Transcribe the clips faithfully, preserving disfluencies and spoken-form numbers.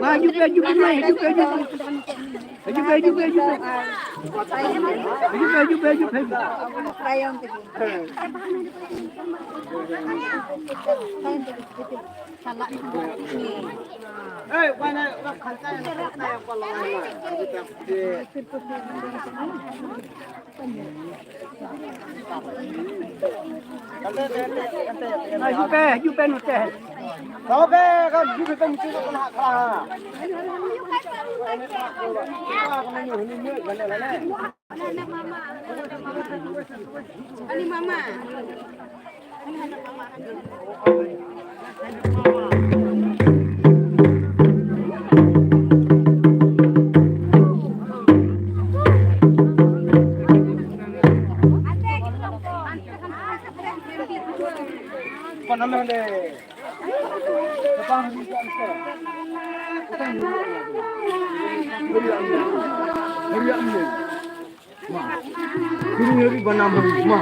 ᱢᱟ ᱦᱤᱡᱩᱜ ᱯᱮ, ᱦᱤᱡᱩᱜ ᱯᱮ, ᱢᱟ ᱦᱤᱡᱩᱜ ᱯᱮ, ᱦᱤᱡᱩᱜ ᱯᱮ᱾ ᱦᱤᱡᱩᱜ ᱯᱮ, ᱦᱤᱡᱩᱜ ᱯᱮ, ᱦᱤᱡᱩᱜ ᱯᱮ᱾ ᱦᱤᱡᱩᱜ ᱯᱮ, ᱦᱤᱡᱩᱜ ᱯᱮ, ᱦᱤᱡᱩᱜ ᱯᱮ, ᱦᱤᱡᱩᱜ ᱯᱮ᱾ ᱛᱟᱭᱚᱢ ᱛᱮᱜᱮ᱾ ᱦᱮᱸ᱾ ᱪᱟᱞᱟᱜ ᱠᱟᱱᱟ᱾ ᱮᱭ, ᱚᱠᱚᱭ ᱱᱟᱭ, ᱚᱠᱚᱭ ᱯᱷᱟᱞᱛᱟ ᱮᱱᱟ, ᱯᱷᱟᱞᱛᱟ ᱮᱱᱟ, ᱚᱠᱚᱭ ᱞᱟᱜᱟᱣ ᱮᱱᱟ? ᱦᱤᱡᱩᱜ ᱯᱮ, ᱦᱤᱡᱩᱜ ᱯᱮ ᱱᱚᱛᱮ᱾ ᱵᱟᱵᱟ ᱯᱮ, ᱮᱠᱷᱚᱱ ᱦᱤᱡᱩᱜ ᱯᱮ, ᱢᱩᱪᱟᱹᱫᱚᱜ ᱠᱟᱱᱟ ᱦᱟᱸᱜ ᱠᱷᱟᱲᱟ ᱦᱟᱸᱜ᱾ ᱦᱟᱹᱱᱤ ᱢᱟᱢᱟ᱾ ᱦᱟᱹᱨᱭᱟᱹᱲ ᱢᱮ᱾ ᱢᱟ᱾ ᱦᱟᱹᱨᱭᱟᱹᱲ ᱵᱟᱱᱟᱢ ᱦᱟᱹᱨᱭᱟᱹᱲ ᱢᱟ᱾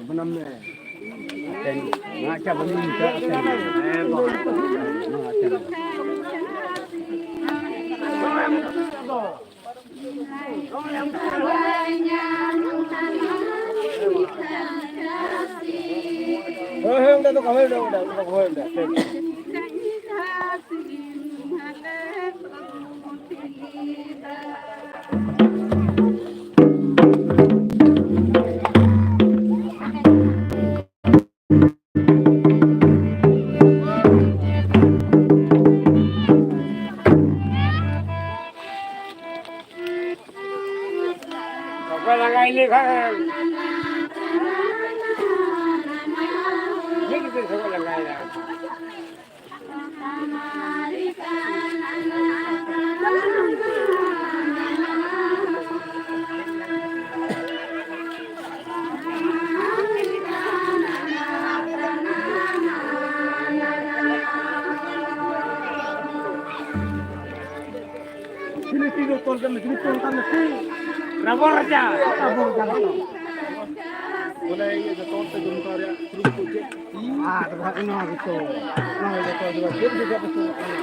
ᱵᱟᱱᱟᱢ ᱢᱮ᱾ ᱟᱪᱪᱷᱟ, ᱵᱟᱹᱞᱤᱧ ᱢᱮᱛᱟᱜ ᱯᱮᱭᱟ᱾ ᱦᱮᱸ, ᱵᱟᱵᱟ᱾ ᱟᱪᱪᱷᱟ᱾ ᱦᱳᱭ, ᱦᱳᱭ, ᱚᱸᱰᱮ ᱫᱚ ᱦᱳᱭ, ᱚᱸᱰᱮ, ᱚᱸᱰᱮ, ᱦᱳᱭ, ᱚᱸᱰᱮ, ᱴᱷᱤᱠ᱾ ᱵᱟᱠᱚ ᱞᱟᱸᱜᱟᱭ ᱞᱮᱠᱷᱟᱱ ᱢᱤᱫ ᱜᱮ ᱥᱚᱢᱚᱭ ᱞᱟᱸᱜᱟᱭᱟ᱾ ᱨᱟᱵᱚᱲ ᱨᱟᱡᱟ᱾ ᱨᱟᱵᱚᱲ ᱨᱟᱡᱟ᱾ ᱵᱚᱞᱮ ᱤᱭᱟᱹ ᱡᱚᱛᱚ ᱦᱚᱲ ᱛᱮ ᱡᱚᱢ ᱠᱟᱜ ᱨᱮᱭᱟᱜ ᱠᱩᱨᱩᱢᱩᱴᱩ ᱪᱮᱫ? ᱟᱨ ᱵᱟᱠᱷᱟᱡ ᱱᱚᱣᱟ ᱜᱮᱛᱚ, ᱱᱚᱣᱟ ᱜᱮ ᱡᱚᱛᱚ ᱦᱚᱲ ᱪᱮᱫ ᱜᱮ ᱵᱟᱠᱚ ᱥᱩᱨᱩᱜ ᱠᱟᱱᱟ᱾